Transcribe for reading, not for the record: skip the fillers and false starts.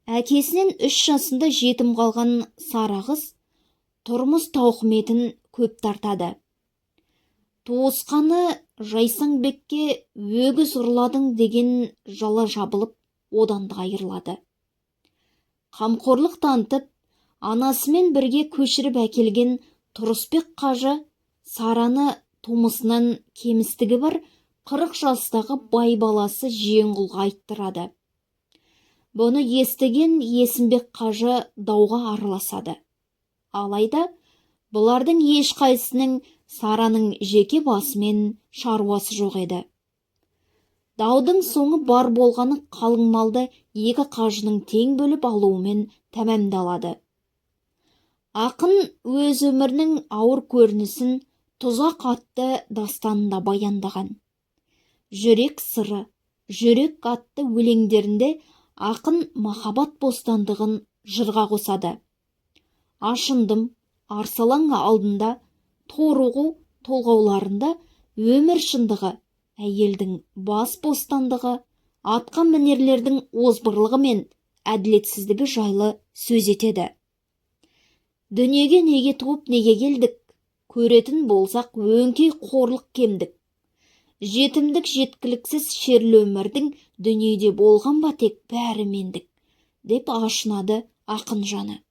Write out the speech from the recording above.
Әкесінен 3 жасында жетім қалған Сара қыз тұрмыс тауқыметін көп тартады. Туысқаны Жайсаңбекке өгіз ұрладың деген жала жабылып, одан да айырылады. Қамқорлық танытып, анасымен бірге көшіріп әкелген Тұрысбек қажы Сараны тумысынан кемістігі бар 40 жастағы бай баласы Жиенқұлға айттырады. Бұны естіген Есімбек қажы дауға араласады. Алайда бұлардың ешқайсысының Сараның жеке басымен шаруасы жоқ еді. Даудың соңы бар болғаны қалың малды екі қажының тең бөліп алуымен тәмамдалады. Ақын өз өмірінің ауыр көрінісін «Тұзақ» атты дастанында баяндаған. «Жүрек сыры», «Жүрек» атты өлеңдерінде ақын махаббат бостандығын жырға қосады. «Ашындым», «Арсалаң алдында», «Торығу» толғауларында өмір шындығы, әйелдің бас бостандығы, атқа мінерлердің озбырлығы мен әділетсіздігі жайлы сөз етеді. Дүниеге неге туып, неге келдік? Көретін болсақ, өңкей қорлық, кемдік. Жетімдік жеткіліксіз шерлі өмірдің, дүниеде болған ба тек бәрі мендік, деп ашынады ақын жаны.